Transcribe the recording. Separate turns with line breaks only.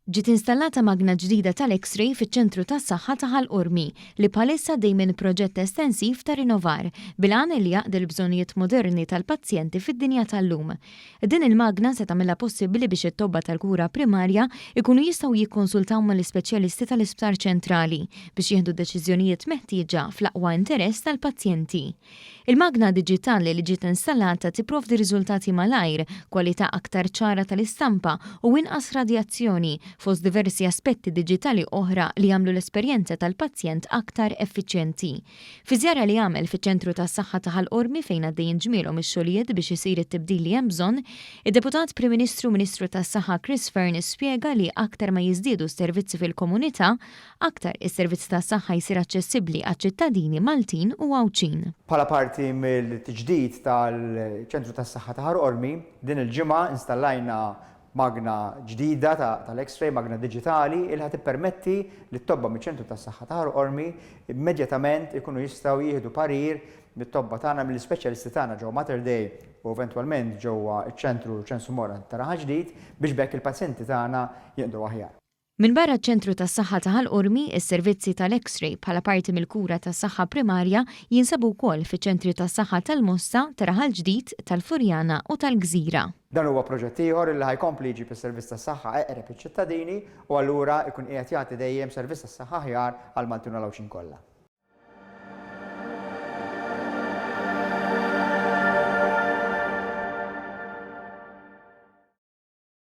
Ġiet installata magna ġdida tal-X-ray fiċ-Ċentru tas-Saħħa ta' Ħal Qormi, li bħalissa għaddej minn proġett estensiv ta' rinnovar, bil-għan li jaqdi l-bżonnijiet moderni tal-pazjenti fid-dinja tal-lum. Din il-magna se tagħmilha possibbli biex it-tobba tal-kura primarja jkunu jistgħu jikkonsultaw mal-ispeċjalisti tal-Isptar Ċentrali biex jieħdu d-deċiżjonijiet meħtieġa fl-aqwa interess tal-pazjenti. Il-magna diġitali li ġiet installata tipprovdi riżultati malajr, kwalità aktar ċara tal-istampa u inqas radjazzjoni, fost diversi aspetti diġitali oħra li jagħmlu l-esperjenza tal-pazjent aktar effiċjenti. Fi żjara li għamel fiċ-Ċentru tas-Saħħa ta' Ħal Qormi fejn għaddejjin ġmielhom ix-xogħlijiet biex isir it-tibdil li hemm bżonn, id-Deputat Prim Ministru u Ministru tas-Saħħa Chris Fearne spjega li aktar ma jiżdiedu s-servizzi fil-komunità, Aktar is-servizz tas-saħħa jsir aċċessibbli għaċ-ċittadini Maltin u Għawdxin.
Bħala parti mill-tiġdid tal-Ċentru tas-Saħħa ta' Ħal Qormi, din il-ġimgħa installajna magna ġdida tal-X-ray, magna diġitali, li ħa tippermetti lit-tobba miċ-Ċentru tas-Saħħa ta' Ħal Qormi immedjatament ikunu jistgħu jieħdu parir mit-tobba tagħna, mill-ispeċjalisti tagħna ġewwa Mater Dei u eventwalment ġewwa ċ-Ċentru Ċensu Mora ta' Raħal Ġdid biex b'hekk il-pazjenti tagħna jinqdew aħjar.
Minbarra ċ-Ċentru tas-Saħħa ta' Ħal Qormi, is-servizzi tal-X-ray bħala parti mill-kura tas-saħħa primarja jinsabu wkoll fiċ-ċentri tas-saħħa tal-Mosta, ta' Raħal Ġdid, tal-Furjana u tal-Gżira.
Dan huwa proġett ieħor li ħa jkompli jġib is-servizz tas-saħħa eqreb iċ-ċittadini u allura jkun qiegħed jagħti dejjem servizz tas-saħħa aħjar għall-Maltin u l-Għawdxin kollha.